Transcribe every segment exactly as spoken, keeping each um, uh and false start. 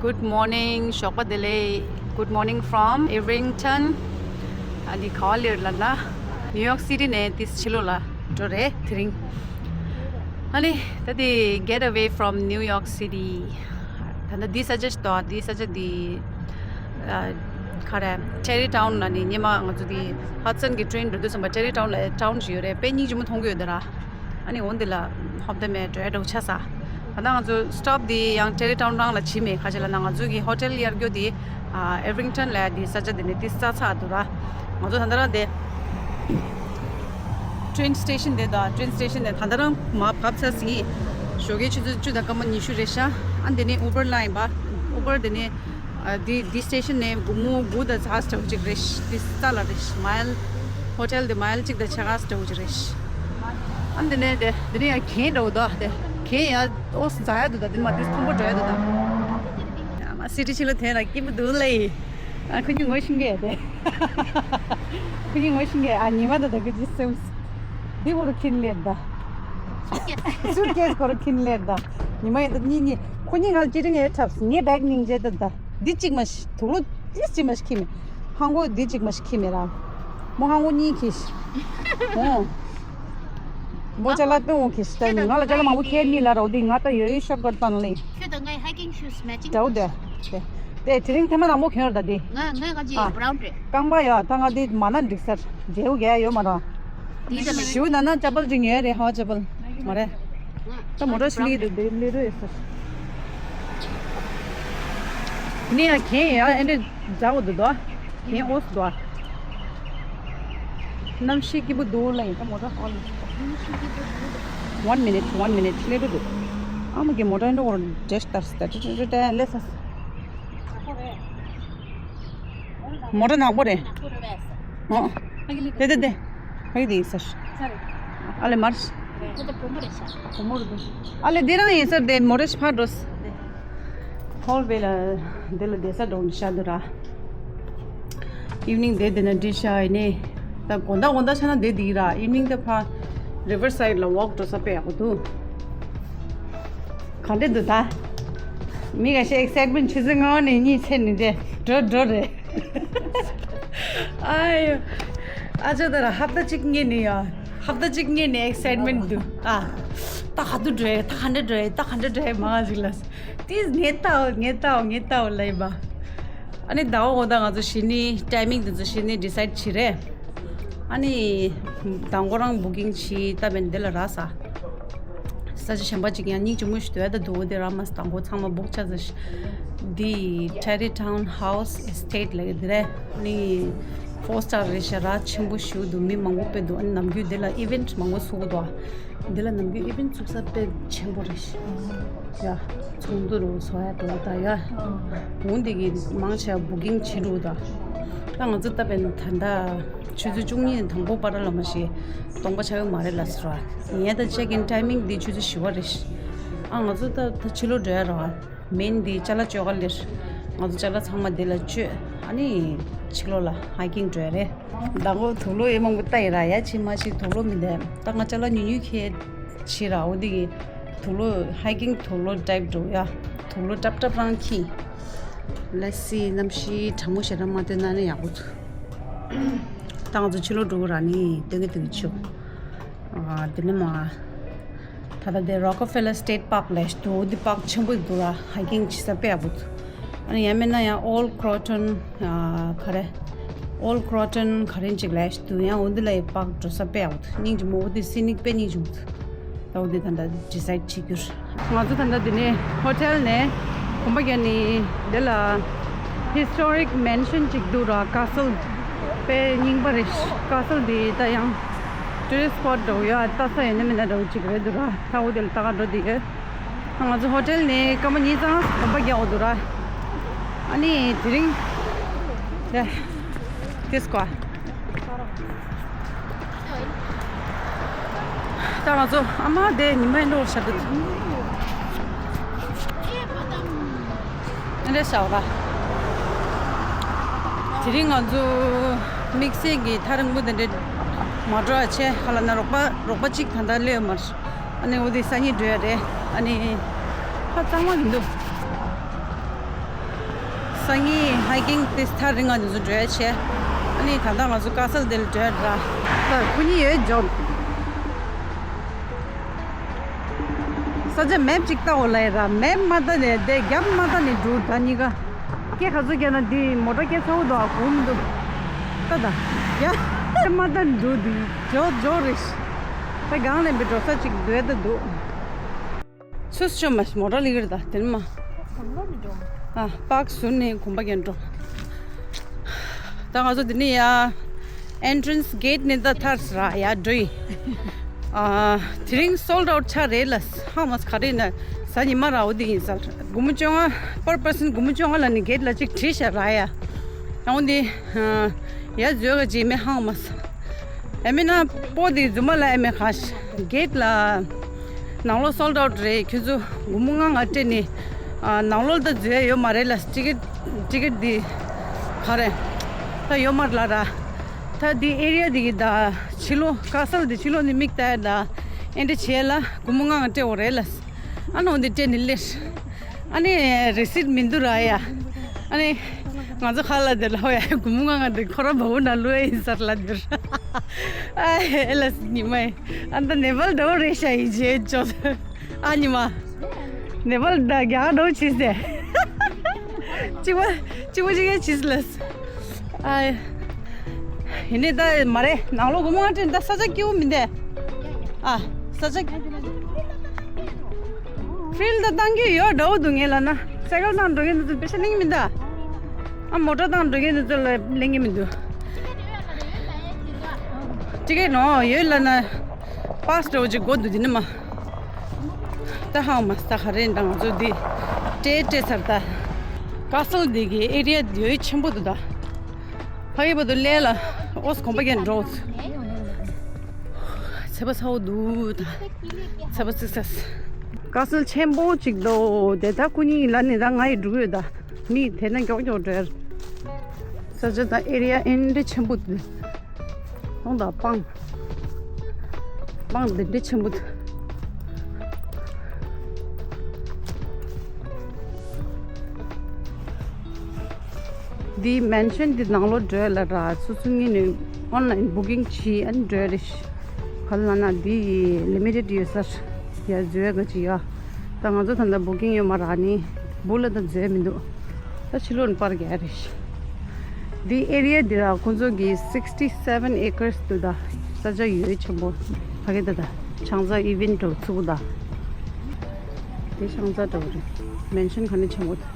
Good morning, ཞོགས་པ་བདེ་ལེགས། Good morning from Irvington. ཨ་ནི་ག་བ་ལེར་ལ་ལ། New York City ནས་ཏིས་ཕྱི་ལོགས་ལ་འགྲོ་རེད་དེ་རིང་། ཨ་ནི་ད་དེ་get away from New York City. ད་ལྟ་འདི་ས་ཆ་ཞིག་འདུག་འདི་ས་ཆ་འདི་ཨ་ག་རེ། Tarrytown ལ་ནི་སྔོན་མ་ང་ཚོ་འདི་Hudson གི་train འགྲོ་དུས་ཙམ་པ་Tarrytown ལ་town ཞིག་ཡོད་རེད། དཔེ་སྙིང་རྗེ་མོ་མཐོང་གི་ཡོད་ད་ར། ཨ་ནི་འོ་འདི་ལ་ཧོབ་ཏེ་མེད་འགྲོ་ཡ་འགྲོ་ཆ་ས། ད་ལྟ་ང་ཚོ་stop འདི་ཡང་Tarrytown རང་ལ་བྱིས་མེད། ག་ཅི་ལབ་ན་ང་ཚོ་གི་hotel གཡར་རྒྱུ་འདི་ཨ་Irvington ལ་འདི་ས་ཆ་འདི་ནས་ཏིས་ས་ཚ་འདུག་ར། ང་ཚོ་ད་ལྟ་རང་དེ་train station དེ་དང་train station དེ་ད་ལྟ་རང་མར་བབས་ཚར་ཟིན། ཞོགས་ཀའི་ཆུ་ཚོད་བཅུ་དང་སྐར་མ་ཉི་ཤུ་རེད་ཤག་ཨ་འདི་ནས་Uber ལ་ཡིན་པ། Uber འདི་ནས་ཨ་འདི་འདི་station ནས་སྒོར་མོ་དགུ་དང་ཚ་ཙམ་ཅིག་རེད་ཤག་འདི་ས་ལ་རེད་ཤག mile hotel དེ་mile གཅིག་དང་ཕྱེད་ཀ་ཙམ་ཅིག་རེད་ཤག་ཨ་འདི་ནས་དེ་འདི་ནས་ཡང་གྱེན་འགྲོ་འདུག་དེ་གྱེན་ཡང་ཨོ་འཛེག་ཡ་འདུག་ད་འདི་མ་འདི་མཐོན་པོ་འགྲོ་ཡ་འདུག་ད་ཨ་མ་city ཕྱི་ལོགས་དེ་ལ་སྐྱིད་པོ་འདུག་ལེ། ཨ་ཁོ་གཉིས་ངོ་ཤེས་མཁན་དེ། ཁོ་གཉིས་ངོ་ཤེས་མཁན། ཨ་ཉི་མ་ད་ད་ཁོ་གཉིས་སེམས། འདི་བོ་རུ་ཁྱིམ་ལས་ད། སུཊ་ཀེས་སྐོར་ཁྱིམ་ལས་ད། ཉི་མ་ཡིན་ད་གཉིས་གཉིས། ཁོ་གཉིས་ང་ལ་ཅི་རིང་ཡོད་ཐབས་ངའི་བེག་སྙིང་རྗེ་ད་ད། འདི་གཅིག་མ་ཤི་དུག་ལོ་འདི་གཅིག་མ་ཤི་ཁྱིམ་མེད། ཧང་གོ་འདི་གཅིག་མ་ཤི་ཁྱིམ་མེད་ར། མོ་ཧང་གོ་གཉིས་ཁྱི་ཤི། ཨོ། མོ་ཅ་ལག་དཔེ་འོང་ཁྱི་ཤི་ད་ནི་ང་ལ་ཅ་ལག་མང་པོ་ཁྱེར་མི་ལ་རོ་འདི་ང་ད་ཡོད་ཡོད་ཤོར་ཀར་བཏང་ལེ། ཁྱོད་དང་ངའི་hiking shoes matching འདྲ་བོ་དེ། དེ་དེ་དེ་རིང་ཐེངས་མ་དང་པོ་གྱོན་ཡོད་ད་དེ། ང་ང་ང་ཅི་ཨ་brown རེད། རྐང་པ་ཡོད་ད་ང་དེ་མ་ན་འགྲིག་སར་འཇལ་བོ་རྒྱག་ཡ་ཡོད་མ་ར། དེ་ད་ལ་ཞུ་ན་ན་ཅ་པལ་ཅིག་ཉོས་རེད། ཧ་ཅ་པལ་མ་རེད། ད་མོ་ཊ་ཞིག་ལི་འདུག་དེ་ལི་རུ་ཡོད་སར། ནི་ཡ་གྱེན་ཡ་ཨེ་འདྲ་འདྲ་བོ་འདུག་དོ། གྱེན་ཨོ་སི་འདུག་གནམ་གཤིས་སྐྱིད་པོ་འདུག་ལ་ཡིན་ད་མོ་ཊ་ཧོལ། One minute, one minute. ལེ་རུ་འདུག་ཨ་མ་གི་མོ་ཊ་འགྲོ་བར་ཌེཤ་ལྟར་སྟ་ཏི་ཏི་ཏི་ཏི་ལེ་ས། མོ་ཊ་ནག་པོ་རེད། ཨོ། དེ་དེ་དེ། ཧེ་དེ་ས། ཨ་ལེ་མར། ཨ་ལེ་དེ་རང་ཡིན་སར་དེ་མོ་ཊ་ཕར་འགྲོ། ཧོལ་ཝེ་ལ་དེ་ལ་བསྡད་ས་འགྲོ་ནི་ཤ་འདུག་ར། ཨིབ་ནིང་དེ་དེ་ན་འགྲིག་ཤ་ཡིན་ནི། ད་དགོང་དག་དགོང་དག་ཆ་ན་དེ་འདི་ར། ཨིབ་ནིང་དེ་ཕ་རི་ཝར་སའིཌ་ལ་ཝོག་འགྲོ་ས་དཔེ་ཡག་པོ་འདུག་ག་འདྲ་འདུག་ད། མི་འགའ་ཤས་ཨེག་སའིཊ་མེནཊ་ཆུ་ཚོད་ལྔ་པ་ནས་གཉིད་སད་ནི་དེ་འགྲོ་འགྲོ་རེད། ཨ་ཡོ། ཨ་ཅོ་ད་ར་ཧབ་ཏ་གཅིག་སྔོན་ནས་ཡ། ཧབ་ཏ་གཅིག་སྔོན་ནས་ཨེག་སའིཊ་མེནཊ་འདུག་ཨ། ད་ག་དུས་འགྲོ་ཡ། ད་ག་འདྲ་འགྲོ་ཡ། ད་ག་འདྲ་འགྲོ་ཡ་མང་ཞིག་ལ། ཏིས་ངས་ལྟའོ་ངས་ལྟའོ་ངས་ལྟའོ་ལབ་ཡིན་པ། ཨ་ནི་ཟླ་བ་འོ་ད་ང་ཚོ་གཞི་ནས་ཊའི་མིང་དེ་ཚོ་གཞི་ནས་ཌི་སའིཌ་བྱེད་རེད། ཨ་ནི་དང་པོ་རང་བུ་ཀིང་བྱེད་ད་བན་འདི་ལ་རག་ས། ས་ཆ་གཞན་པ་ཅིག་ཡང་སྙིང་རྗེ་མོ་ཞིག་འདུག་ད་འདུག་དེ་ར་མ་དང་པོ་ཚང་མ་བུག་ཆ་ས་ཤི། འདི་Tarrytown House Estate ལབ་ཡོད་དེ་རེད། ནི་ཕོར་སི་ཊར་རེད་ཤག་ར་ཆེན་པོ་ཞིག་འདུག་མི་མང་པོ་དཔེ་འདུག་ཨ་ནི་ནམ་རྒྱུན་འདི་ལ་ཨི་ཝེནཊ་མང་པོ་ཚུགས་འདུག་འདི་ལ་ནམ་རྒྱུན་ཨི་ཝེནཊ་ཚུགས་ས་དཔེ་ཆེན་པོ་རེད་ཤག་ཡ། ཚོགས་འདུ་རུ་ཚོགས་ཡ་འགྲོ་ད་ཡ། འོང་འདི་གི་མང་ཆེ་བ་བུ་ཀིང་བྱེད་འགྲོ་ད། ད་ང་ཚོ་ད་བན་ད་ད་ཆུ་ཚོད་བཅུ་གཉིས་དང་པོ་པར་ལ་མ་ཤེས་སྟོང་པ་ཆགས་ཡོད་མ་རེད་ལ་ཟེར་བ། ཡིན་ཡ་ད་ཅེག་ཨིན་ཊའི་མིང་འདི་ཆུ་ཚོད་བཞི་པ་རེད་ཤག་ཨ་ང་ཚོ་ད་ད་ཕྱི་ལོགས་འགྲོ་ཡ་ར་བ། མེན་འདི་ཅ་ལག་བཅོ་ག་ལེར། ང་ཚོ་ཅ་ལག་ཚང་མ་འདི་ལ་བཅོས། ཨ་ནི་ཕྱི་ལོགས་ལ་ཧའི་ཀིང་འགྲོ་ཡ་རེད། མདང་དགོང་དུག་ལོག་ཡེ་མང་པོ་ལྟ་ཡི་ར་ཡ་ཕྱི་མ་ཕྱི་དུག་ལོག་མི་འདེམ། ད་ང་ཅ་ལག་ཉུང་ཉུང་ཁྱེར་ཕྱི་ར་འོ་འདི་གི་དུག་ལོག་ཧའི་ཀིང་དུག་ལོག་ཊའིབ་འགྲོ་ཡ། དུག་ལོག་ཊབ་ཊབ་རང་ཁྱི། Let's see གནམ་གཤིས་གྲང་མོ་ཞེ་དྲག་མ་སྟོན་ན་ནི་ཡག་པོ་འདུག་ད་ང་ཚོ་ཕྱི་ལོགས་འགྲོ་གི་ར་ནི་སྟོན་གི་སྟོན་གི་ཆུ། ཨ་དེ་ནི་མ། ད་ལྟ་དེ་Rockefeller State Park ལས་འདུག་འདི་པཱརྐ་ཆེན་པོ་འདུག་ར། ཧའི་ཀིང་བྱེད་ས་དཔེ་ཡག་པོ་འདུག་ཨ་ནི་ཡང་མིན་ན་ཡང་Old Croton ཨ་ག་རེ། Old Croton ག་རེ་ཅིག་ལས་འདུག་ཡང་འོ་འདི་ལ་ཡི་པཱརྐ་འགྲོ་ས་དཔེ་ཡག་པོ་འདུག་སྙིང་རྗེ་མོ། འོ་འདི་སི་ནིག་དཔེ་སྙིང་རྗེ་མོ་འདུག་ད་འོ་འདི་ད་ལྟ་ཌི་སའིཌ་བྱེད་རྒྱུར། ང་ཚོ་ད་ལྟ་འདི་ནས་ཧོ་ཊེལ་ནས་གོམ་པ་བརྒྱབ་ནི་འདི་ལ་Historic Mansion ཅིག་འདུག་ར། Castle དཔེ་རྙིང་པ་རེད། Castle འདི་ད་ཡང་ཊུ་རི་སི་ཊི་སི་པོཊ་འདྲ་བོ་ཡོད། ལྟ་ས་ཡོད་ན་མེད་ན་འདྲ་བོ་ཅིག་རེད་འདུག་ར། ད་འོ་དེ་ལ་ད་ག་འགྲོ་འདི་ཡོད། ང་ཚོ་ཧོ་ཊེལ་ནས་སྐར་མ་གཉིས་ཙམ་གོམ་པ་རྒྱག་འོ་འདུག་ར། ཨ་ནི་དེ་རིང་དེ་དེ་སྐོར། ད་ང་ཚོ་ཨ་མ་དེ་ཉི་མ་ཡིན་འགྲོ་ཤར་དུ། ཨེ་འདྲ་ཤར་བ། དེ་རིང་ང་ཚོ་དམིགས་བསལ་གྱི་ཐག་རིང་པོ་དེ་འདྲ་མ་འགྲོ་ཡ་ཆེ། ཧ་ལ་ན་རོགས་པ་རོགས་པ་གཅིག་ད་ལྟ་སླེབས་ཡོད་མ་རེད། ཨ་ནི་འོ་དེ་སང་ཉིན་འགྲོ་ཡ་རེད། ཨ་ནི་ཧ་གཙང་མ་མི་འདུག་ད་ངས་ཧའི་ཀིང་དེ་ཐག་རིང་ང་དེ་ཚོ་འགྲོ་ཡ་བྱས། ཨ་ནི་ད་ལྟ་ང་ཚོ་ཀ་སལ་དེ་ལ་འགྲོ་ཡ་ར། ད་ཁོ་གཉིས་ཡོད་འཇོག་ས་ཆ་མེབ་ཅིག་ལྟ་འོ་ལ་ཡ་ར། མེབ་མ་ལྟ་ནས་དེ་རྒྱབ་མ་ལྟ་ནས་འགྲོ་ད་གཉིས་ཀ། སྐད་ག་ཚོད་རྒྱག་ན་འདི་མོ་ཊ་སྐད་ཚ་བོ་འདུག་ཨ། གོམ་འདུག་ལྟ་ད། ཡ་མ་ལྟ་ནས་འགྲོ་འདུག་འཇོག་འཇོག་རེ་ཤི། ད་གང་ལས་མི་འགྲོ་ས་ཅིག་འདོད་ད་འདུག་ཚུར་ཤོག་མ་མོ་ཊ་ལི་གིར་ད་དེར་མ། གོམ་པ་མི་འགྲོ། ཨ་པག་ཟུར་ནས་གོམ་པ་རྒྱག་འགྲོ། ད་ང་ཚོ་འདི་ནས་ཡ་ཨེན་ཊྲན་སི་གེ་ཊི་ནས་ད་ཐར་སི་ར་ཡ་འགྲོ་ཡིན། ཨ་དེ་རིང་སོལ་ཌི་ཨའུཊ་ཆགས་རེད་ལ། ཧང་མ་ག་རེ་ན་གཟའ་ཉི་མ་ར་འོ་དེ་ཡིན་ས། དགོང་མོ་བཅོ་ལྔ་པར་པར་སན་དགོང་མོ་བཅོ་ལྔ་ལ་ནི་གེ་ཊི་ལ་ཅིག་བྲིས་ཤག་ར་ཡ། ཡང་འོ་འདི་ཡ་འཛུལ་ག་ཅིག་མེད་ཧང་མ་ས། ཨེ་མེ་ན་པོ་དེ་རྫུན་མ་ལ་ཨེ་མེ་ཁ་ཤ་གེ་ཊི་ལ་ནང་ལོགས་སོལ་ཌི་ཨའུཊ་རེད། ཁྱོད་ཚོ་དགོང་མོ་ལྔ་ང་སྤྲད་ནི་ནང་ལོགས་ད་འཛུལ་ཡ་ཡོད་མ་རེད་ལ། ཊི་ཀེ་ཊི་ཊི་ཀེ་ཊི་དེ་ག་རེ་ད་ཡོད་མ་རེད་ལ་ར། ད་དེ་ཨེ་རི་ཡ་དེ་གི་ད་ཕྱི་ལོགས་ཀ་སལ་དེ་ཕྱི་ལོགས་ནས་མིག་ལྟ་ཡ་ད་ཨེ་འདྲ་བྱས་ལ་དགོང་མོ་ལྔ་ང་སྤྲད་འོ་རེད་ལ། ཨ་ནི་འོ་འདི་སྤྲད་ནི་ལེར། ཨ་ནི་རི་སིཊ་མི་འདུག་ར་ཡ། ཨ་ནི་ང་ཚོ་ཁ་ལ་དེ་ལ་ཧོ་ཡ་དགོང་མོ་ལྔ་ང་དེ་ཁོ་ར་བ་འོ་ན་ལོས་ཡིན་ས་ལ་དེར། ཨ་ཨེ་ལ་སི་ཉི་མ་ཡི། ཨ་ད་ནེ་པཱལ་འདྲ་བོ་རེད་ཤག་ཡིན་རྗེས་ཅོ། ཨ་ཉི་མ། ནེ་པཱལ་ད་རྒྱ་གར་འདྲ་བོ་བྱེད་ཟེར། གཅིག་པ་གཅིག་པ་གཅིག་ཡ་བྱེད་ཟེར་ལ། ཨ། ཡིན་ནི་ད་མ་རེད། ནང་ལོགས་སྒོར་མོ་ལྔ་སྤྲད་ད་ས་ཆ་སྐྱིད་པོ་མི་འདུག་ཨ་ས་ཆ། ཕི་རིལ་ད་བཏང་རྒྱུ་ཡོད་འདྲ་བོ་འདུག་ངས་ལབ་ན། སའི་ཀལ་བཏང་འགྲོ་མཁན་དེ་ཚོ་པེ་ཤ་ལེན་གྱི་མི་འདུག་ཨ་མོ་ཊ་བཏང་འགྲོ་མཁན་དེ་ཚོ་ལ་ལེན་གྱི་མི་འདུག་ཊི་ཀེ་ཊི་ནོ་ཡོད་ལབ་ན། པཱ་སི་འདྲ་བོ་ཅིག་དགོས་འདུག་འདི་ནི་མ། ད་ཧང་མ་ས་ག་རེ་འདྲ་ང་ཚོ་འདི་སྤྲད་སྤྲད་ཚར་ད། ཀ་སལ་འདི་གི་ཨེ་རི་ཡ་འདི་ཡོད་ཆེན་པོ་འདུག་ད། ཕ་གི་བར་དུ་ལས་ལ་ཨོ་སི་གོམ་པ་རྒྱག་འགྲོ། ཚད་པ་ཚ་བོ་འདུག་ད། ཚད་པ་ཚིག་ཚ། ཀ་སལ་ཆེན་པོ་ཅིག་འདུག་དེ་ད་ཁོ་གཉིས་ལ་ནི་ད་ང་ཡི་འགྲོ་ཡོད་ད། མི་དེ་ན་མགྱོགས་མགྱོགས་འགྲོ་ཡ། ས་ཆ་དང་ཨེ་རི་ཡ་ཨེ་འདྲ་ཆེན་པོ་འདུག་ཁོང་དང་སྤང་། སྤང་འདི་འདྲ་ཆེན་པོ་འདུག་འདི་མན་ཤན་འདི་ནང་ལོགས་འགྲོ་ལ་ར་སོ་སོ་ངོས་ནས་ཨོན་ལའིན་བུ་ཀིང་བྱས་ཨ་ནི་འགྲོ་རེད། ག་ལ་ན་འདི་ལི་མི་ཊེཌ་ཡོད་ས་ཡ་འཛུལ་ག་ཅི་ཡ། ད་ང་ཚོ་ད་ལྟ་བུ་ཀིང་ཡོད་མ་རག་ནི་བུ་ལ་ད་འཛུལ་མི་འདུག་ད་ཕྱི་ལོགས་ནས་པར་རྒྱག་རེད། འདི་ཨེ་རི་ཡ་འདི་ར་ཁོང་ཚོ་གི་sixty seven acres འདུག་ད་ས་ཆ་ཡོད་ཆེན་པོ། ཕ་གི་ད་ད་ཆང་ས་ཨི་ཝེན་འགྲོ་ཚུགས་ད། དེ་ཤང་ཚ་འདྲ་བོ་རེད། མན་ཤན་ག་ནས་ཆེན་པོ་དེ།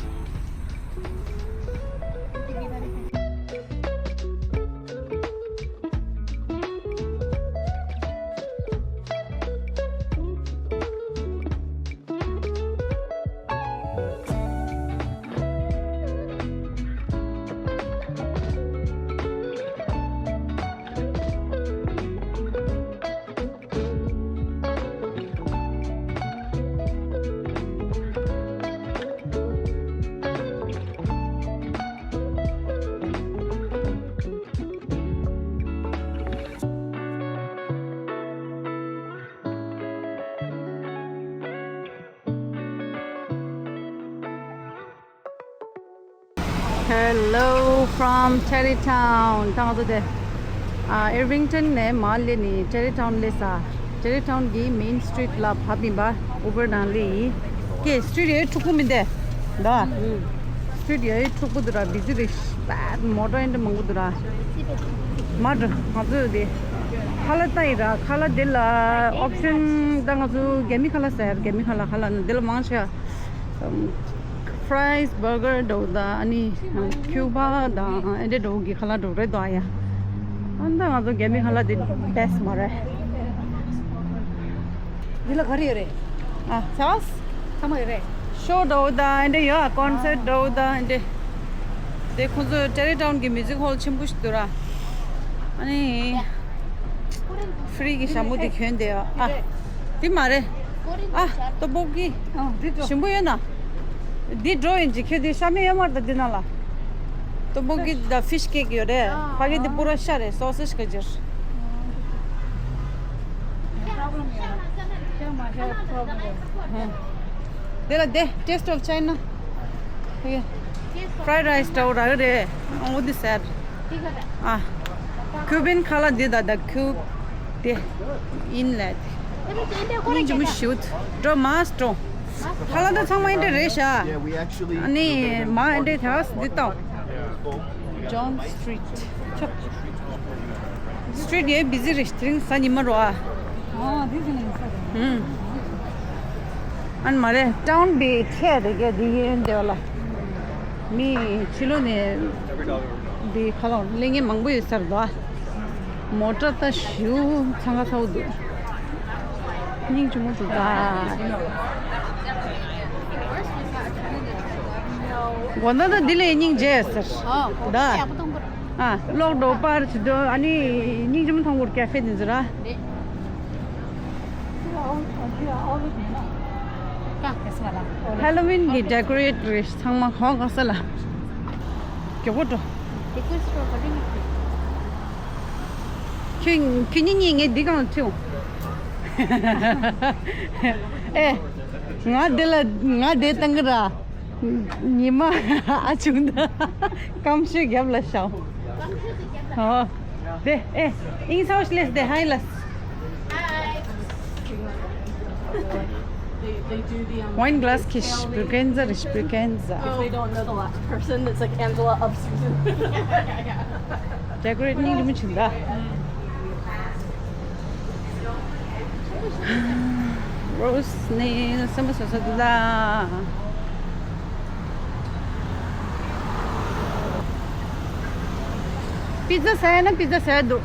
Hello from Tarrytown. ད་ང་ཚོ་དེ་ཨ་ཨིར་ཝིང་ཊོན་ནས་མར་སླེབས་ནས་ཊེ་རི་ཊའུན་སླེབས་ས། ཊེ་རི་ཊའུན་གྱི་མེན་སི་ཊི་རིཊ་ལ་བབས་ཡིན་པ། ཨུ་བར་ནང་སླེབས་ཡིན། ཀྱེ་སི་ཊི་རིཊ་ཡ་ཡི་འཁྲུག་པོ་མི་འདུག་ད། སི་ཊི་རིཊ་ཡ་ཡི་འཁྲུག་པོ་འདུག་ར། བི་ཛི་རེད། མོ་ཊ་ཨེ་འདྲ་མང་པོ་འདུག་ར། མ་འགྲོ། ང་ཚོ་དེ་ཁ་ལག་ལྟ་ཡིན་ར། ཁ་ལག་དེ་ལ་ཨོབ་ཤན་ད་ང་ཚོ་རྒྱ་མི་ཁ་ལག་ཟེར། རྒྱ་མི་ཁ་ལག་ཁ་ལག་ནི་དེ་ལ་མང་ཆེ་བ། ཕ་རའི་སི་བར་གར་འདྲ་བོ་དང་ཨ་ནི་ཁྱུ་བ་དང་ཨེ་འདྲ་འདྲ་བོ་གི་ཁ་ལག་འདྲ་བོ་རེད་དོ་ཨ་ཡ། ཨ་ནི་ད་ང་ཚོ་རྒྱ་མི་ཁ་ལག་དེ་བེ་སི་ཊི་མ་རེད། འདི་ལ་ག་རེ་ཡོད་རེད། ཨ་ཚ་བ། ཚང་མ་ཡོད་རེད། ཤོ་འདྲ་བོ་དང་ཨེ་འདྲ་ཡོད་ཨ། ཀོན་སར་ཊི་འདྲ་བོ་དང་ཨེ་འདྲ། དེ་ཁོང་ཚོ་ཊེ་རི་ཊའུན་གྱི་མིའུ་ཛིག་ཧོལ་ཆེན་པོ་ཞིག་འདུག་ར། ཨ་ནི། ཧྥི་རི་གི་ཞྭ་མོ་དེ་གྱོན་བསྡད་ཡོད་ཨ། དེ་མ་རེད། ཨ་ཏོ་པོ་ཀི། ཨ་འདི་འགྲོ། ཞིམ་པོ་ཡོད་ན། འདི་འགྲོ་ཡིན་གྱི་ཁྱོད་དེ་ཤ་མེད་ཡོད་མ་རེད་ད་འདི་ནང་ལ། ཏོ་པོ་ཀི་ད་ཕི་ཤི་ཀེག་ཡོད་རེད། ཨ་ཕ་གི་དེ་པུ་ར་ཤ་རེད། སོ་སེ་ཇི་ག་ཅིག་དེ་ལ་དེ་Taste of China. Okay. Fried rice འདྲ་བོ་རག་གི་རེད། འོ་འདི་ཟེར། ཨ། ཁུ་བིན་ཁ་ལག་འདི་དང་ད་ཁུ་དེ་ཡིན་ལ། སྙིང་རྗེ་མོ་ཞིག་འགྲོ་མ་འགྲོ། ཁ་ལག་ད་ཚང་མ་འདི་འདྲ་རེད་ཤག་ཨ་ནི་མ་འདི་དེ་འདི་ལྟ། John Street. Street ཡེ་busy རེད། དེ་རིང་གཟའ་ཉི་མ་རེད་ཨ། ཨ་དེ་ཟེར་ནས་ས་རེད། ཨང་། ཨ་ནི་མ་རེད། Town བི་ཁྱད་རེད་གི་དེ་ཡིན་དེ་བ་ལ། མི་ཕྱི་ལོགས་ནས་འདི་ཁ་ལག་ལེན་མཁན་མང་པོ་ཡོད་ས་རེད་དོ། མོ་ཊ་ད་ཞེ་པོ་འཚང་ཁ་ཚ་པོ་འདུག་སྙིང་རྗེ་མོ་འདུག་ད། དགོང་དག་ད་འདི་ལས་སྙིང་རྗེ་ཟེར། ཨ་ད། ཡག་པོ་གཏོང་དགོས། ཨ་གློག་འགྲོ་པར་བྱེད་དུས་ཨ་ནི་སྙིང་རྗེ་མོ་མཐོང་གི་རེད། ཀ་ཧྥེ་དེ་ཚོ་ར། རེད། ཧ་ལོ་ཝིན་གྱི་decorate རེད། ཚང་མ་གོང་ག་ས་ལ། མགྱོགས་པོ་འགྲོ། ཁྱོད་ཁྱོད་གཉིས་གཉིས་ངས་འདི་སྒང་ལ་ཁྲིད་འོང་། ཨེ། ང་འདི་ལ་ང་འདི་བཏང་གི་ར། ཉི་མ་ཨ་ཆུང་ད། སྐམ་ཤོས་རྒྱབ་ལ་ཤོག་ཨོ། དེ་ཨེ། ཨིང་སོ་ཤི་ལེས་དེ་ཧའི་ལ། They, they do the, um, Wine glass kish, Brugenza, Brugenza. If they don't know the last person, it's like Angela of Susan. Decorate ནི་རིམ་ཆུང་ད། Rose ནི་སེམས་པ་སོ་སོ་འདུག་ད། པི་ཛ་ཟ་ཡ་ན་པི་ཛ་ཟ་ཡ་འདུག་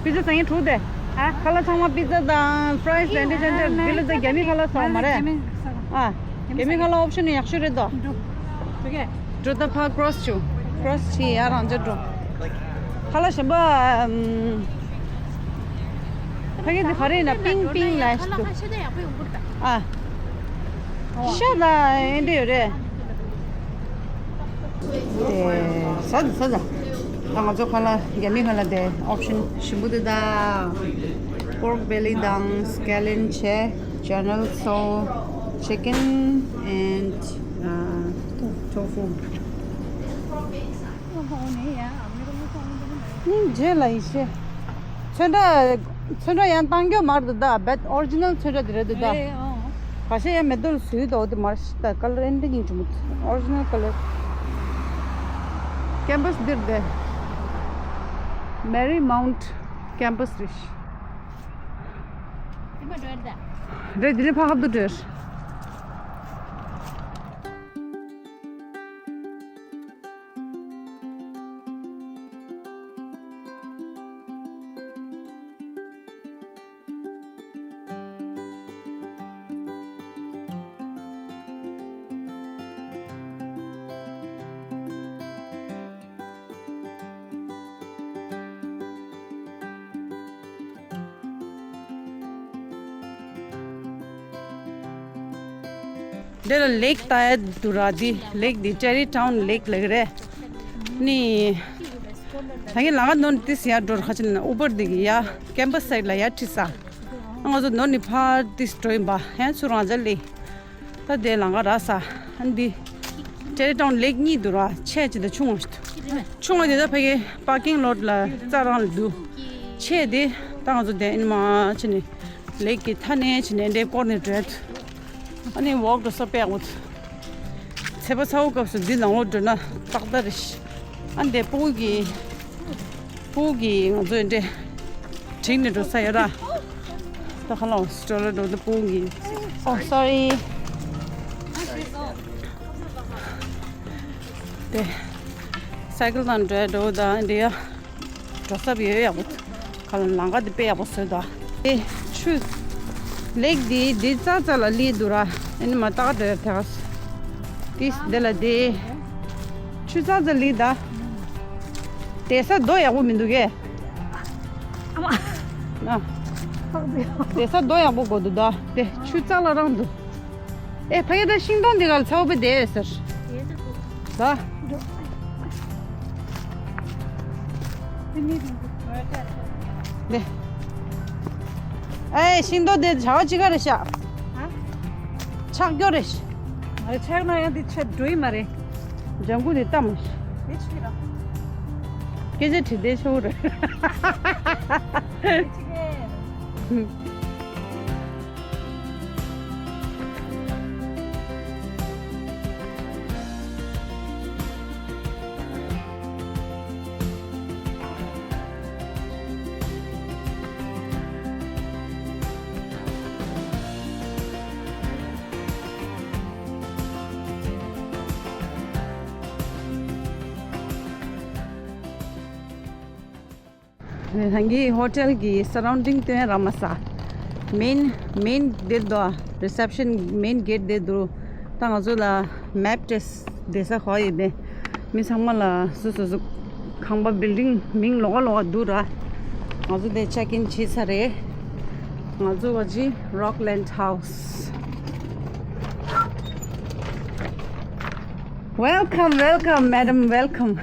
པི་ཛ་ཟ་མཁན་དྲུག་དེ། ཨ། ཁ་ལག་ཚང་མ་པི་ཛ་དང་ཕ་རའི་སི་དང་དེ་འདྲ་འདྲ། འདི་ལ་ད་རྒྱ་མི་ཁ་ལག་ཟ་བ་མ་རེད། རྒྱ་མི་ཟ་གི། ཨ། རྒྱ་མི་ཁ་ལག་ཨོབ་ཤན་ཡག་ཤོས་རེད་དོ། འགྲོ། འགྲོ་གས། འགྲོ་ད་ཕར་ཀོ་རོ་སི་བྱུང་། ཀོ་རོ་སི་བྱས་ཡར་རང་འཇགས་འགྲོ། ཁ་ལག་གཞན་པ། ཨམ། ཕ་གི་འདི་ག་རེ་ཡིན་ན་པིང་པིང་ལ་ཞིག་འདུག་ཨ། ཤ་དང་ཨེ་འདྲ་ཡོད་རེད། དེ་ཟ་ཟ་ཟ། ད་ང་ཚོ་ཁ་ལག་རྒྱ་མི་ཁ་ལག་དེ་ཨོབ་ཤན་ཞིམ་པོ་འདུག་ད། Pork belly དང་scallion བྱས། Channel so chicken and, uh, tofu. སྙིང་རྗེ་ལ་ཡེ་ཤེས། ཚོན་ཁྲ། ཚོན་ཁྲ་ཡང་བཏང་རྒྱུ་མ་རེད་ད། བེད་ཨོ་རི་ཇི་ནལ་ཚོན་ཁྲ་དེ་རེད་ད། རེད་ཨང་། ཁ་ཤས་ཡང་མེ་ཏོག་ལ་བཟོས་འདུག་དེ་མ་རེད་ད། ཀ་ལར་ཨེ་འདྲ་སྙིང་རྗེ་མོ། ཨོ་རི་ཇི་ནལ་ཀ་ལར། ཀེམ་པས་འདིར་དེ། Marymount campus རེད། དེ་མ་འགྲོ་ད། རེད། དེ་ནས་ཕ་ཁབ་ཏུ་འགྲོ། འདི་ལ་ལེག་ལྟ་ཡ་འདུག་ར། འདི་ལེག་འདི་ཅེ་རི་ཊའུན་ལེག་ལབ་ཀྱི་རེད། ནི། ད་ངས་ལམ་ཁ་ནོར་ནས་ཏིས་ཡར་འགྲོ་ར། ཁ་ཅིག་ན་ཨུ་བར་འདི་གི་ཡ་ཀེམ་པས་སའིཌ་ལ་ཡར་ཁྲིད་ས། ང་ཚོ་ནོར་ནས་ཕར་ཏིས་འགྲོ་ཡིན་པ། ཡང་ཚུར་རང་འཇགས་ལས། ད་དེ་ལམ་ཁ་རག་ས། ཨ་འདི། ཅེ་རི་ཊའུན་ལེག་གཉིས་འདུག་ར། ཆེ་ཅིག་དང་ཆུང་བ་ཞིག་འདུག་ཆུང་བ་དེ་ད་ཕ་གི་པར་ཀིང་ལོཊ་ལ་རྩྭ་རང་ལ་འདུག་ཆེ་དེ་ད་ང་ཚོ་དེ་ཨིན་མ་ཕྱིན་ནས་ལེག་གི་མཐའ་ནས་ཕྱིན་ནས་འདྲེ་སྐོར་ནས་འགྲོ་ཡ་འདུག་ཨ་ནི་ཝོག་འགྲོ་ས་དཔེ་ཡག་པོ་འདུག་ཚེས་པ་ཚ་བོ་སྐབས་སུ་འདི་ནང་ལོགས་འགྲོ་ན་ཏག་ཏག་རེད། ཨ་འདི་སྤུ་གུ་གི་སྤུ་གུ་གི་ང་ཚོ་འདྲེ་དྲིང་ནས་འགྲོ་ས་ཡོད་ར། ད་ཁ་ལག་སི་ཊོལ་ལ་འགྲོ་ད་སྤུ་གུ་གི། Oh, sorry. དེ་སའི་ཀལ་དང་འགྲོ་ཡ་འགྲོ་ད་འདི་ཡ། འགྲོ་ས་ཡོད་ཡག་པོ། ཁ་ལ་ལམ་ཁ་འདི་དཔེ་ཡག་པོ་བཟོས་འདུག་ཨེ་ཆུ། ལེག་འདི་འདི་རྩ་རྩ་ལ་ལི་འདུག་ར། ཨེ་ནི་མ་ཏག་འདྲ་དེ་ག་ཏིས་འདི་ལ་འདི། ཆུ་རྩ་རྩ་ལི་ད། དེ་ས་རྡོ་ཡག་པོ་མི་འདུག་གས། ཨ་མ། ཨ། དེ་ས་རྡོ་ཡག་པོ་དགོས་འདུག་ད། དེ་ཆུ་རྩ་ལ་རང་འདུག་ཨེ་ཕ་གི་ད་ཤིང་སྡོང་འདི་ག་ལ་ཚ་བོ་པོ་དེ་ཟེར། ད། དེ། ཨེ་ཤིང་སྡོང་དེ་བྱ་བ་ཅི་ག་རེད་ཤག་ཆག་རྒྱུ་རེད། ཨེ་ཆག་ན་ཡང་འདི་ཆག་འགྲོ་ཡི་མ་རེད། ལྗང་གུ་དེ་ལྟ་མ་ཤེས། དེ་ཆི་ར། སྐད་ཆ་དྲི་བདེ་ཤོག་རེད། དེ་ཆི་གེ། ནང་གི་ཧོ་ཊེལ་གྱི་སརའུན་ཌིང་སྟོན་ར་མ་ས། མེན་མེན་དེ་དོ། རི་སེབ་ཤན་མེན་གེ་ཊི་དེ་འདུག་ད་ང་ཚོ་ལ་མེབ་ཏེས་བསྡད་ས་གོ་ཡོད་པས། མི་ཚང་མ་ལ་སོ་སོ་སོ་ཁང་པ་བིལ་ཌིང་མིང་ལོགས་ཀ་ལོགས་ཀ་འདུག་ར། ང་ཚོ་དེ་ཅེག་ཨིན་བྱས་ཚར་རེད། ང་ཚོ་བ་ཇི་རོག་ལེན་ཌི་ཧའུ་སི། Welcome, welcome, madam, welcome.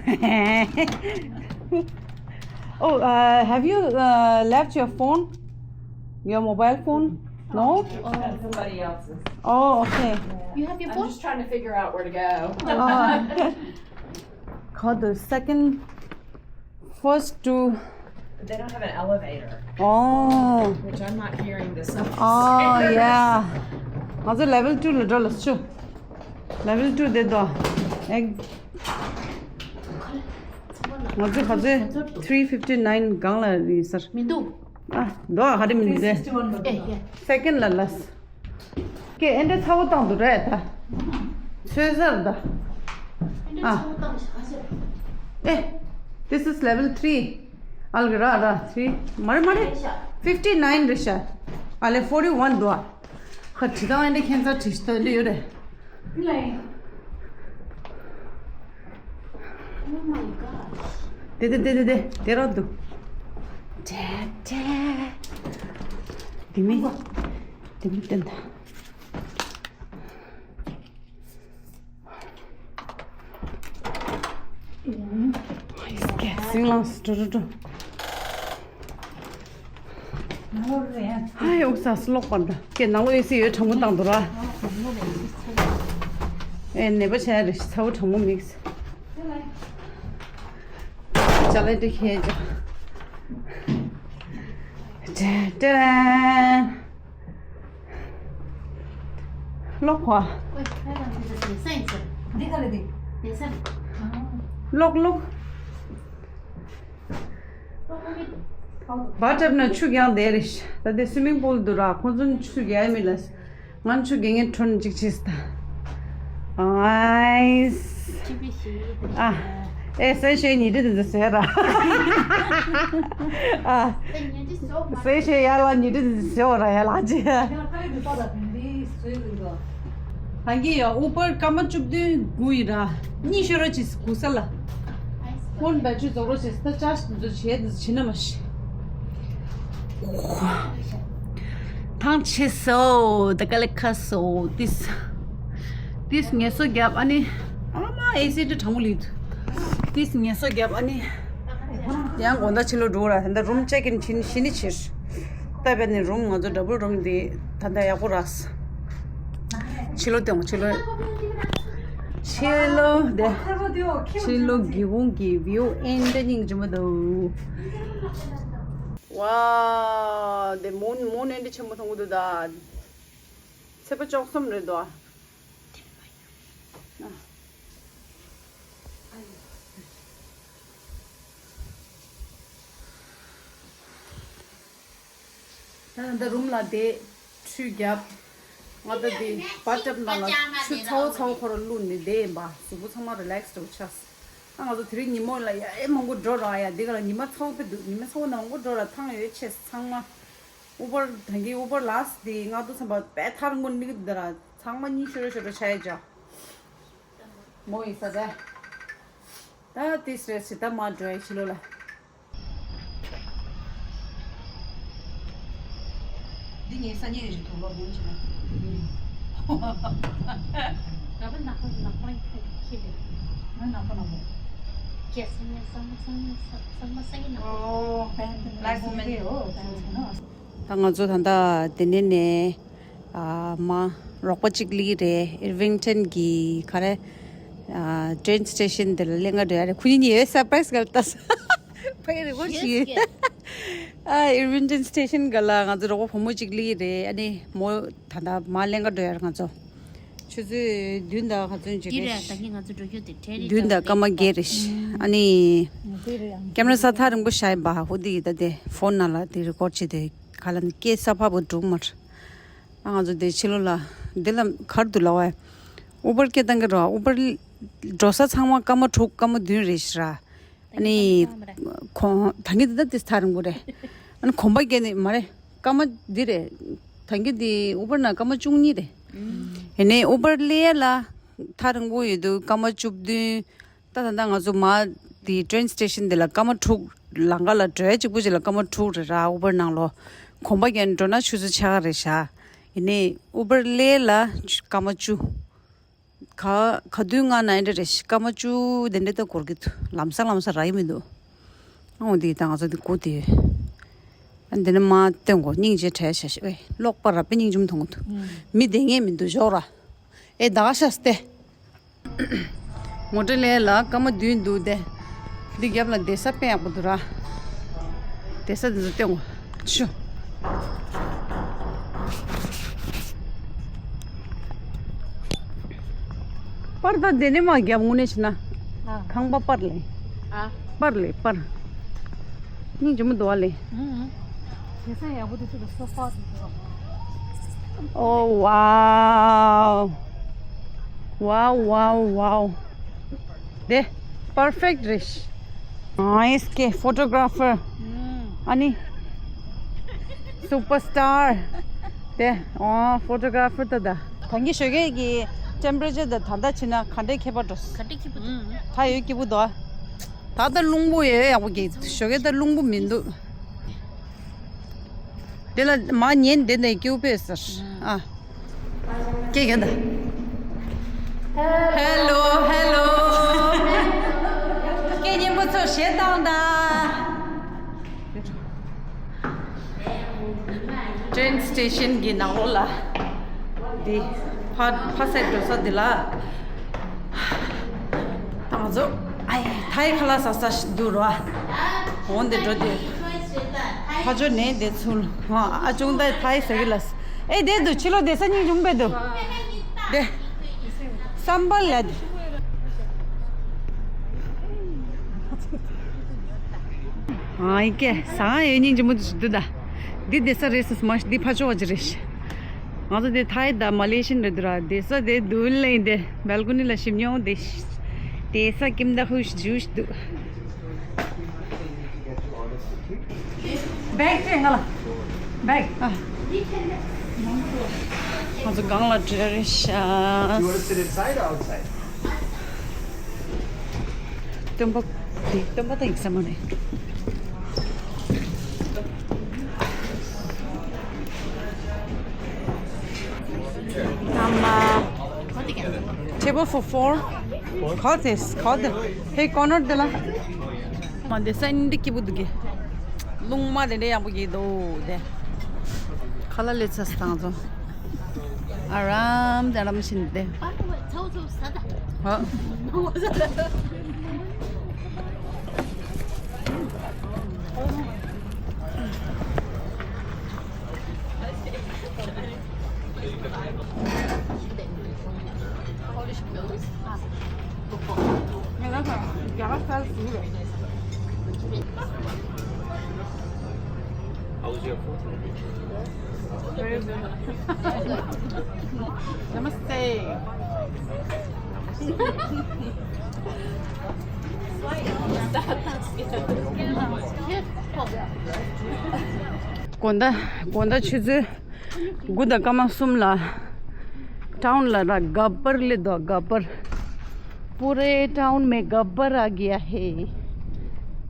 Oh, uh, have you uh, left your phone? Your mobile phone? No? That's somebody else's. Oh, okay. You have your I'm phone? Just trying to figure out where to go. Uh, call the second, first to. But they don't have an elevator, Oh. Which I'm not hearing this. Oh, yeah. ང་ཚོ་level two ལ་འགྲོ་ལ་ཆུ། Level two དེ་དོ། ཨེ། ང་ཚོ་ག་ཚོད་three fifty nine སྒང་ལ་ཡིན་ཟེར། མི་འདུག་ཨ། དོ་ག་རེ་མི་འདུག་ཨེ་ཡ། Second ལ་ལས། ཀེ་ཨེ་འདྲ་ཚ་བོ་བཏང་འདུག་རེད་ད། ཚོད་ཟེར་ད། ཨེ་འདྲ་ཨ། ཚ་བོ་བཏང་ཤག་ཟེར། ཨེ། This is level three. ཨལ་གི་ར་ར་three མ་རེད་མ་རེད། fifty nine རེད་ཤག་ཨ་ལེ་forty one འདུག་ཨ། ཁ་བྲིས་སྟངས་ཨེ་འདྲ་ཁྱད་མཚར་བྲིས་ཤག་འདི་ཡོད་རེད། Oh my gosh. དེ་དེ་དེ་དེ་དེ་དེ་ར་འདུག་དེ་དེ། དེ་མི། དེ་མི་བསྟན་ད། ཨ་ཡིས་ཀྱེ་སིང་ལང་སི་ཀྲོ་ཀྲོ་ཀྲོ། ཨ་ཡོ་ས་སི་ལོག་པར་ད་ཀྱེ་ནང་ལོ་ཨེ་སི་ཡོད་གྲང་མོ་བཏང་འདུག་ར། ཨེ་ནད་པ་བྱས་རེ་ཞིག་ཚ་བོ་གྲང་མོ་མིག་ཅ་ལག་འདི་ཁྱེར་ཅོ། ཏན་ཏན། ལོག་གོ། འདི་ག་རེ་འདི། ལོག་ལོག་བ་ཊབ་ནང་ཆུ་རྒྱག་བསྡད་རེད། ད་ལྟའི་སུའི་མིང་པུལ་འདུག་ར། ཁོང་ཚོ་ཆུ་རྒྱག་ཡ་མེད་ལ། ང་ཆུ་རྒྱག་མཁན་ཁྲོན་གཅིག་བྱས་ད། ཨའིས། ཨ། ཨེ་སེ་ཤེ་ཉི་ཁྲི་དེ་ཚོ་ཟེར་ར། ཨ། སེ་ཤེ་ཡ་ལ་ཉི་ཁྲི་དེ་ཚོ་ཟེར་བ་ར་ཡ་ལ་ཅི། ཧང་གི་ཡ་ཨུ་པར་སྐར་མ་བཅུ་བདུན་དགུ་ཡིན་ར། གཉིས་ཤོར་ར་ཅིས་དགུ་ས་ལ། ཧོན་བེ་ཆུ་རྫོགས་རོགས་བྱེད། ད་ཅར་ཇི་འཛུལ་བྱེད་འཛུལ་བྱེད་ན་མ་ཤི། ཐང་ཆད་སོ། ད་ག་ལེ་ཁ་སོ། ཏིས་ཏིས་ངལ་གསོ་རྒྱབ། ཨ་ནི་ཨ་མ་ཨེ་སི་འདྲ་གྲང་མོ་ལི་འདུག་ཏིས་ངལ་གསོ་རྒྱབ། ཨ་ནི་ཡང་དགོང་དག་ཕྱི་ལོགས་འགྲོ་ར། ད་ལྟ་རུམ་ཅེག་ཨིན་ཕྱིན་ཕྱིན་ནི་ཕྱིར། ད་བས་ནི་རུམ་ང་ཚོ་ཌབ་བལ་རུམ་འདི་ད་ལྟ་ཡག་པོ་རག་ཕྱི་ལོགས་དེ་ཕྱི་ལོགས། ཕྱི་ལོགས་དེ། ཕྱི་ལོགས་སྒེའུ་ཁུང་གི་བིའུ་ཨེ་འདྲ་སྙིང་རྗེ་མོ་འདུག་ཝའོ། དེ་མུན་མུན་ཨེ་འདྲ་ཆེན་པོ་མཐོང་གི་འདུག་ད། ཚེས་པ་བཅུ་གསུམ་རེད་དོ། ད་ད་རུམ་ལ་བསྡད། ཆུ་བརྒྱབ། ང་ད་འདི་བ་ཊབ་ནང་ལ་ཆུ་ཚ་བོ་ཚ་བོ་ཁོ་ར་བླུགས་ནས་བསྡད་ཡིན་པ། གཟུགས་པོ་ཚང་མ་རི་ལེགས་འདྲ་བོ་ཆགས། ད་ང་ཚོ་དེ་རིང་ཉིན་མོ་ལ་ཡ་ཨེ་མང་པོ་འགྲོ་ར་ཡ། འདི་ག་ལ་ཉི་མ་ཚ་བོ་དཔེ་འདུག་ཉི་མ་ཚ་བོ་ནང་མང་པོ་འགྲོ་ར། ཐང་ཡོད་ཆེ་ཚང་མ། ཨུ་བར་ད་གིན་ཨུ་བར་ལགས་འདི་ང་ཚོ་ཚང་མ་དཔེ་ཐར་མོ་ནི་གི་འདི་ར། ཚང་མ་གཉིས་ཤོར་ཤོར་བྱས་ཡ། མོ་ཡིན་ས་རེད། ད་ཏིས་རེད་ཟེར། ད་མ་འགྲོ་ཡ་ཕྱི་ལོགས་ལ། འདི་ངའི་སང་ཉིན་རེ་རེ་དུག་ལོག་ཉོས་བྱས་ན། ང་པ་ནག་པོ་ནག་པོ་ཁྱེར་ལེ། ང་ནག་པོ་ནག་པོ། ཁྱེད་སང་ཉིན་སང་མ་སང་ཉིན་སང་མ་སང་ཉིན་ནག་པོ། ཨོ་བན་ལ་སི་མན་ཨོ་བན་ནོ། ད་ང་ཚོ་ད་ལྟ་དེ་ནས་ནས་ཨ་མ་རོགས་པ་གཅིག་སླེབས་རེད། ཨིར་ཝིང་ཊོན་གྱི་ག་རེ། ཨ། ཊེན་སི་ཊེ་ཤན་དེ་ལ་ལེན་ག་འགྲོ་ཡ་རེད། ཁུ་ཉིན་ཡོད་སར་པ་རའི་སི་ག་ལ་ལྟ་ས། ཕ་གི་རི་ཀོཌ་བྱེད་ཡོད། ཨ། ཨིར་ཝིན་ཊོན་སི་ཊེ་ཤན་ག་ལ་ང་ཚོ་རོགས་པ་བུ་མོ་གཅིག་སླེབས་རེད། ཨ་ནི་མོ་ད་ལྟ་མར་ལེན་ག་འགྲོ་ཡ་རེད། ང་ཚོ་ཆུ་ཚོད་བདུན་དང་ག་ཚོད་ཅིག་འདི་རེད། རེད། ད་གིན་ང་ཚོ་འགྲོ་རྒྱུ་དེ་ཊེ་རི་བདུན་དང་སྐར་མ་བརྒྱད་རེད། ཨ་ནི་ཀེམ་ར་ས་ཐག་རིང་པོ་བཞག་ཡིན་པ། ཧོ་དེ་ཡི་ད་དེ་ཕོན་ནང་ལ་དེ་རི་ཀོཌ་བྱེད་དེ་ག་ལ་ནི་སྐད་ས་ཕར་བུ་འགྲོ་མ་རེད། ཨ། ང་ཚོ་དེ་ཕྱི་ལོགས་ལ་འདི་ལ་གར་འདུག་ལ་བ། ཨུ་བར་སྐད་བཏང་གི་རོ། ཨུ་བར་འགྲོ་ས་ཚང་མ་སྐར་མ་དྲུག་སྐར་མ་བདུན་རེད་ཤག་ར། ཨ་ནི་ཁོང་ད་གིན་འདི་ད་དེ་ཐག་རིང་པོ་རེད། ཨ་ནི་གོམ་པ་བརྒྱབ་ནས་མ་རེད། སྐར་མ་འདི་རེད། ད་གིན་འདི་ཨུ་བར་ན་སྐར་མ་བཅུ་གཉིས་རེད། ཡིན་ནའི་ཨུ་བར་སླེབས་ཡ་ལ་ཐག་རིང་པོ་ཡོད་དུས་སྐར་མ་བཅུ་བདུན། ད་ད་ད་ང་ཚོ་མ་དེ་ཊེན་སི་ཊེ་ཤན་དེ་ལ་སྐར་མ་དྲུག་ལམ་ཁ་ལ་འགྲོ་ཡ་གཅིག་པུ་ཅིག་ལ་སྐར་མ་དྲུག་རེད་ར། ཨུ་བར་ནང་ལོགས་གོམ་པ་བརྒྱབ་ནས་འགྲོ་ན་ཆུ་ཚོད་ཕྱེད་ཀ་རེད་ཤག་ཡིན་ནའི་ཨུ་བར་སླེབས་ལ་སྐར་མ་བཅུ། ག་ག་དུས་ང་ན་འདྲ་རེད། སྐར་མ་བཅུ་དེ་འདྲ་ད་འགོར་གི་འདུག་ལམ་སང་ལམ་སང་རག་གི་མི་འདུག་ཨོ་དེ་ད་ང་ཚོ་དེ་སྒུག་བསྡད་ཡོད། ཨ། འདི་ནི་མ་སྟོན་གོ། སྙིང་རྗེ་བྲལ་ཤག་ཤག་ཨེ། ལོག་པ་ར་པའི་སྙིང་རྗེ་མཐོང་གི་འདུག་མི་བསྡད་མཁན་མི་འདུག་ཞོག་ར། ཨེ། ད་ག་ཤ་སྟེ། མོ་ཊ་ལས་ལ་སྐར་མ་བདུན་འདུག་སྟེ། འདི་རྒྱབ་ལ་བསྡད་ས་དཔེ་ཡག་པོ་འདུག་ར། བསྡད་ས་འདི་ཚོ་སྟོན་གོ། ཆུ། པར་ད་དེ་ནས་མ་རྒྱབ་དངོས་གནས་བྱས་ན། ཨ། ཁང་པ་པར་ལས། ཨ། པར་ལས་པར། སྙིང་རྗེ་མོ་འདུག་བ་ལས། ཨུ་ཨུ། དེ་ས་ཡག་པོ་དེ་ཚོ་ལ་སོ་ཕ་དེ་ཚོ། ཨོ་ཝའོ། ཝའོ་ཝའོ་ཝའོ། དེ་པར་ཕེག་རེད། ཨ། ཨེས་ཀེ་ཕོ་ཊོ་གྷ་ར་ཕར། ཨ་ནི་སུ་པར་སི་ཊར་དེ། ཨོ། ཕོ་ཊོ་གྷ་ར་ཕར་ད་ད། ད་གིན་ཞོགས་ཀས་ཀྱི་ཊེམ་པ་རེ་ཅར་དང་ད་ལྟ་བྱས་ན་ག་འདྲའི་ཁྱད་པར་འགྲོ། ག་འདྲའི་ཁྱད་པར་འདུག་ད་ཡོད་སྐྱིད་པོ་འདུག་ད་ལྟ་རླུང་པོ་ཡོད་ཡག་པོ་གི། ཞོགས་ཀས་ད་རླུང་པོ་མི་འདུག་དེ་ལ་མ་ཉན་དེ་ནས་སྐྱིད་པོ་དཔེ་ཟེར། ཨ། སྐད་རྒྱག་ད། ཧེ་ལོ་ཧེ་ལོ། སྐད་སྙན་པོ་ཚོ་གཞས་བཏང་ད། ཊེན་སི་ཊེ་ཤན་གྱི་ནང་ལོགས་ལ། འདི་ཕ་ཕ་སེ་འགྲོ་ས་འདི་ལ། ད་ང་ཚོ་ཨའི་ཐའི་ཁ་ལག་ཟ་ས་ཞིག་འདུག་ར། འོ་འདི་འགྲོ་དུས་ཕ་ཇོ་ནས་འདི་ཚུར། ཨ་ཅུང་ད་ཐའི་ཟ་གི་ལ། ཨེ་དེ་འདུག་ཕྱི་ལོགས་བསྡད་ས་སྙིང་རྗེ་མོ་དཔེ་འདུག་དེ་སམ་བྷལ་ལ། ཨ་ཡི་ཀེ་ཟ་ཡོད་སྙིང་རྗེ་མོ་འདུག་ད། འདི་བསྡད་ས་རེད་ཟེར་མ་འདི་ཕ་ཇོ་བ་ཅི་རེད། ང་ཚོ་དེ་ཐའི་དང་མ་ལེ་ཤི་ཡན་རེད་འདུག་ར། བསྡད་ས་དེ་འདུག་ལེ་ཡིན་དེ་བལ་ཀོ་ནི་ལ་ཞིབ་མྱོང་དེ། བསྡད་ས་ཀིམ་ད་ཧུ་ཤི་ཇུ་ཤི་འདུག་བེག་ཅེ་ང་ལ། བེག་ཨ། ང་ཚོ་སྒང་ལ་འགྲོ་རེད་ཤག You want to sit inside or outside? སྟོན་པ། དེ་སྟོན་པ་དང་ཡིག་ཚང་མ་རེད། Table for four. ག་དེ་ག་དེ། ཧེ་ཀོ་ནར་དེ་ལ། མ་འདི་སན་འདི་སྐྱིད་པོ་འདུག་གི། རླུང་མ་དེ་འདྲ་ཡག་པོ་གི་འདུག་དེ། ཁ་ལག་ལས་ཚ་སྟངས་ཚོ། ཨ་རམ་དེ་ཨ་རམ་བཞིན་དེ། ཧོ། How was your food? Very good. Namaste. དགོང་དག་དགོང་དག་ཆུ་ཚོད་དགུ་དང་སྐར་མ་གསུམ་ལ་ཊའུན་ལ་ར་ག་པར་སླེབས་འདུག་ག་པར། पूरे टाउन में गब्बर आ गया है.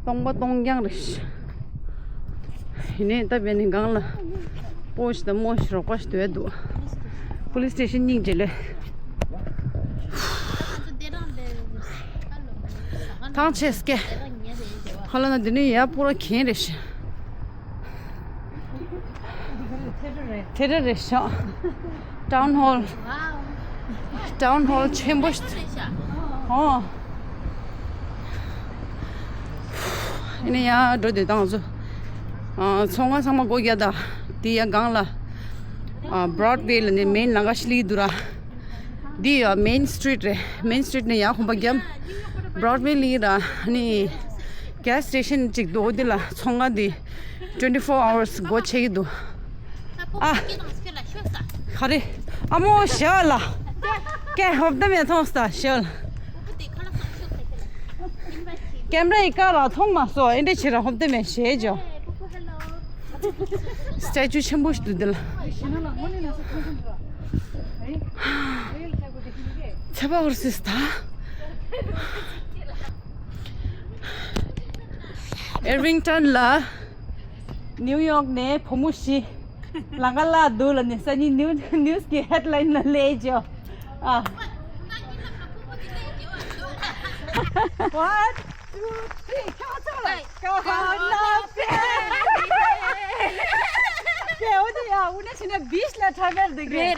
སྟོང་པ་སྟོང་རྐྱང་རེད། ཡིན་ནའི་ད་བས་ནི་སྒང་ལ་སྤོ་ཞིག་དང་རྨོ་ཞིག་རོགས་པ་ཞིག་སྡོད་འདུག་པུ་ལིས་སི་ཊེ་ཤན་སྙིང་རྗེ་ལོས། ཐང་ཆད་སྐད། ཧ་ལ་ན་འདི་ནི་ཡ་པུ་ར་གན་རེད་ཤག་ཐེ་རེ་རེད་ཤག་ཊའུན་ཧོལ། ཊའུན་ཧོལ་ཆེན་པོ་ཞིག་ཨོ། ཨ་ནི་ཡར་འགྲོ་དེ་དང་ཚོ། ཨ། ཚོང་ཁང་ཚང་མ་སྒོ་རྒྱག་ད། དེ་ཡར་སྒང་ལ། ཨ། Broadway ལ་ནི་main ལམ་ཁ་ཞིག་སླེབས་འདུག་ར། འདི་ཡ་main street རེད། Main street ནས་ཡར་གོམ་པ་བརྒྱབ། Broadway སླེབས་ར། ཨ་ནི་gas station གཅིག་འདུག་འོ་དེ་ལ་ཚོང་ཁང་འདི་twenty four hours སྒོ་ཕྱེ་གི་འདུག་ཨ། ག་རེ། ཨ་མོ་ཞའོ་ལ། ཀེ་ཧོབ་ཏེ་མེ་ཐོང་སྟ་ཞའོ་ལ། ཀེམ་ར་ཡི་ཀ་ར་མཐོང་མ་སོ་ཨེ་འདྲ་ཆེ་ར་ཧོབ་ཏེ་མེ་ཞེ་ཇོ། Statue ཆེན་པོ་ཞིག་འདུག་འདི་ལ། ཚེ་བ་འུར་སིས་ད། Irvington ལ་ནིའུ་ཡོག་ནས་བུ་མོ་བཞི་ལམ་ཁ་བརླག་འདུག་ལ་ནི་སང་ཉིན་ནིའུ་ནིའུ་སི་གི་ཧེཌ་ལའིན་ལ་སླེབས་ཇོ། ཨ། One, two, three. ཁྱོད་ཚོ་ལ་ཀ་ཧ་ན་པེ། ཀེ་འོ་དེ་ཡ་འུ་ན་ཕྱི་ན་beach ལ་travel འདུག་གི།